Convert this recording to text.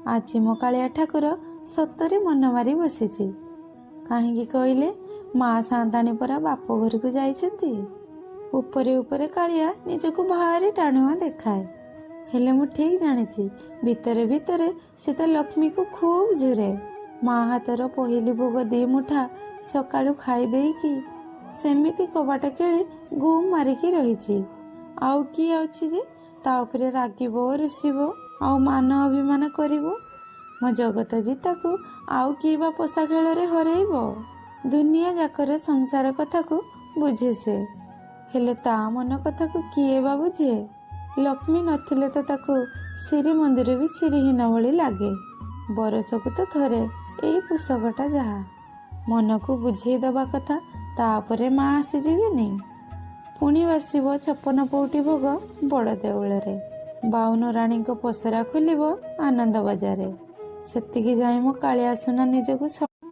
ଆଜି ମୋ କାଳିଆ ଠାକୁର ସତରେ ମନ ମାରି ବସିଛି। କାହିଁକି କହିଲେ, ମା ସାଆନ୍ତାଣୀ ପରା ବାପ ଘରକୁ ଯାଇଛନ୍ତି। ଉପରେ ଉପରେ କାଳିଆ ନିଜକୁ ଭାରି ଟାଣୁଆ ଦେଖାଏ, ହେଲେ ମୁଁ ଠିକ୍ ଜାଣିଛି ଭିତରେ ଭିତରେ ସେ ତା ଲକ୍ଷ୍ମୀକୁ ଖୁବ୍ ଝୁରେ। ମା ହାତର ପହିଲି ଭୋଗ 2 ମୁଠା ସକାଳୁ ଖାଇ ଦେଇକି ସେମିତି କବାଟ କେଳି ଗୁମ୍ ମାରିକି ରହିଛି। ଆଉ କିଏ ଅଛି ଯେ ତା ଉପରେ ରାଗିବ, ରୁଷିବ ଆଉ ମାନ ଅଭିମାନ କରିବ? ମୋ ଜଗତ ଜିତାକୁ ଆଉ କିଏ ବା ପୋଷା ଖେଳରେ ହରେଇବ? ଦୁନିଆ ଯାକର ସଂସାର କଥାକୁ ବୁଝେ ସେ, ହେଲେ ତା ମନ କଥାକୁ କିଏ ବା ବୁଝେ? ଲକ୍ଷ୍ମୀ ନଥିଲେ ତ ତାକୁ ଶ୍ରୀ ମନ୍ଦିର ବି ଶ୍ରୀହୀନ ଭଳି ଲାଗେ। ବରଷକୁ ତ ଥରେ ଏଇ ପୋଷକଟା ଯାହା ମନକୁ ବୁଝେଇ ଦବା କଥା, ତାପରେ ମା ଆସିଯିବେନି। ପୁଣି ବାସିବ 56 ପଉଟି ଭୋଗ ବଡ଼ ଦେଉଳରେ, 52 ରାଣୀଙ୍କ ପସରା ଖୋଲିବ ଆନନ୍ଦ ବଜାରେ। ସେତିକି ଯାଇ ମୋ କାଳିଆ ସୁନା ନିଜକୁ